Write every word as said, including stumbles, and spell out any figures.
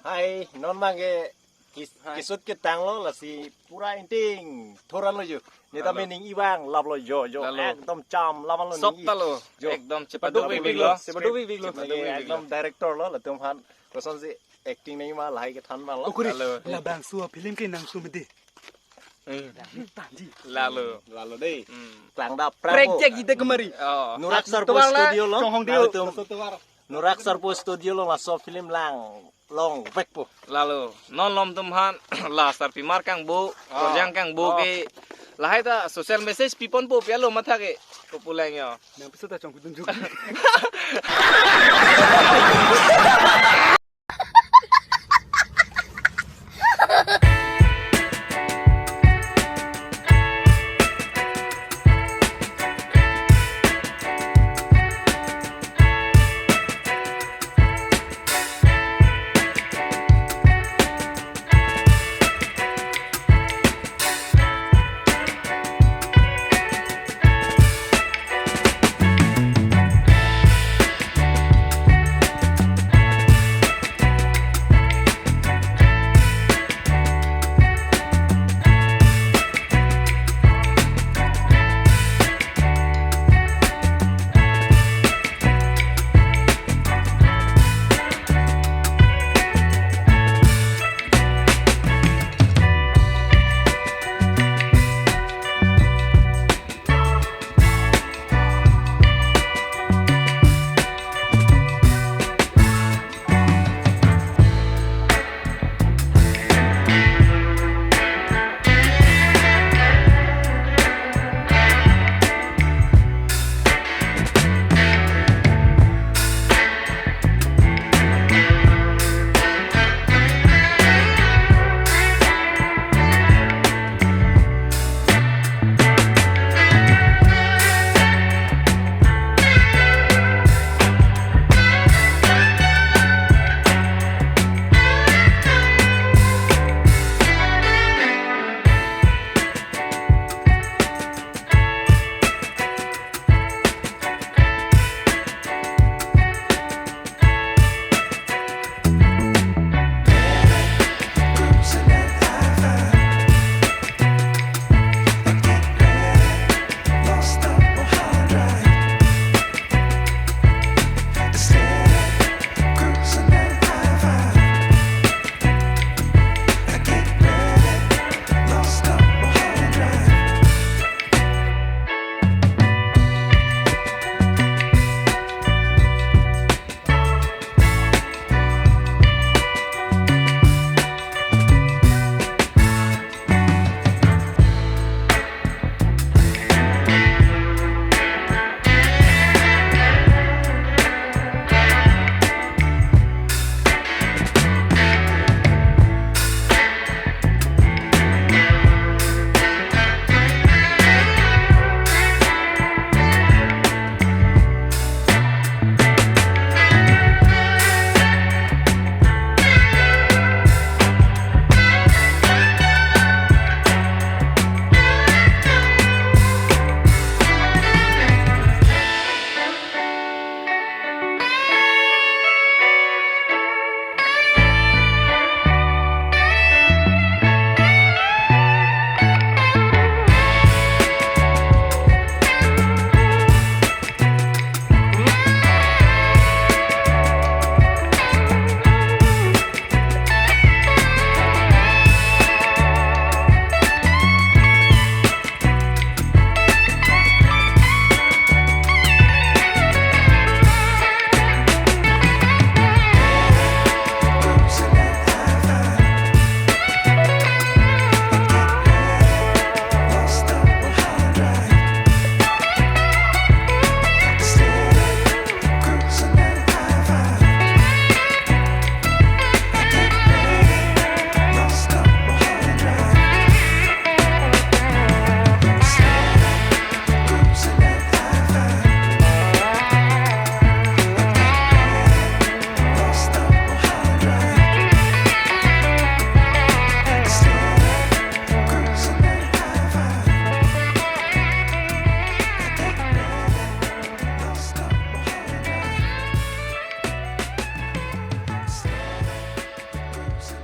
Hai, non abang ke kis- Hai. Kisut ketanglo, lasi pura ingting thor-an lo jo. Neta Lalo. Mening ibang laplo jo jo. Lalo. Ekdom cham laplo. Sok ning i- talo. Jo. Ekdom chepaduk Paduk bikbik lo. Bikbik lo. Chepaduk bikbik lo. Chepaduk bikbik lo. Ekdom director lo, latum aphan kosonsi acting nangji ma lahai kethan abang lo. Okuri, Lalo. Labangso film ke nangso mede. Eh. Tangji. Lalo. Lalo dei. Hmm. Klangdap Prek prang bo. Cek ide kemari. Oh. Nurak Sarpo Tovar la, Studio lo. Chonghong Dio. Latum. Nurak Sarpo Studio lo laso film langlong vekpo. Lalo. Non malom atum aphan la sarpimar kangbo, Oh. Korjang kangbo Oh. Ke. Lahai ta social message piponpo pi alo matha ke. Kopuleng yo. Nang piso ta chongkudun juk.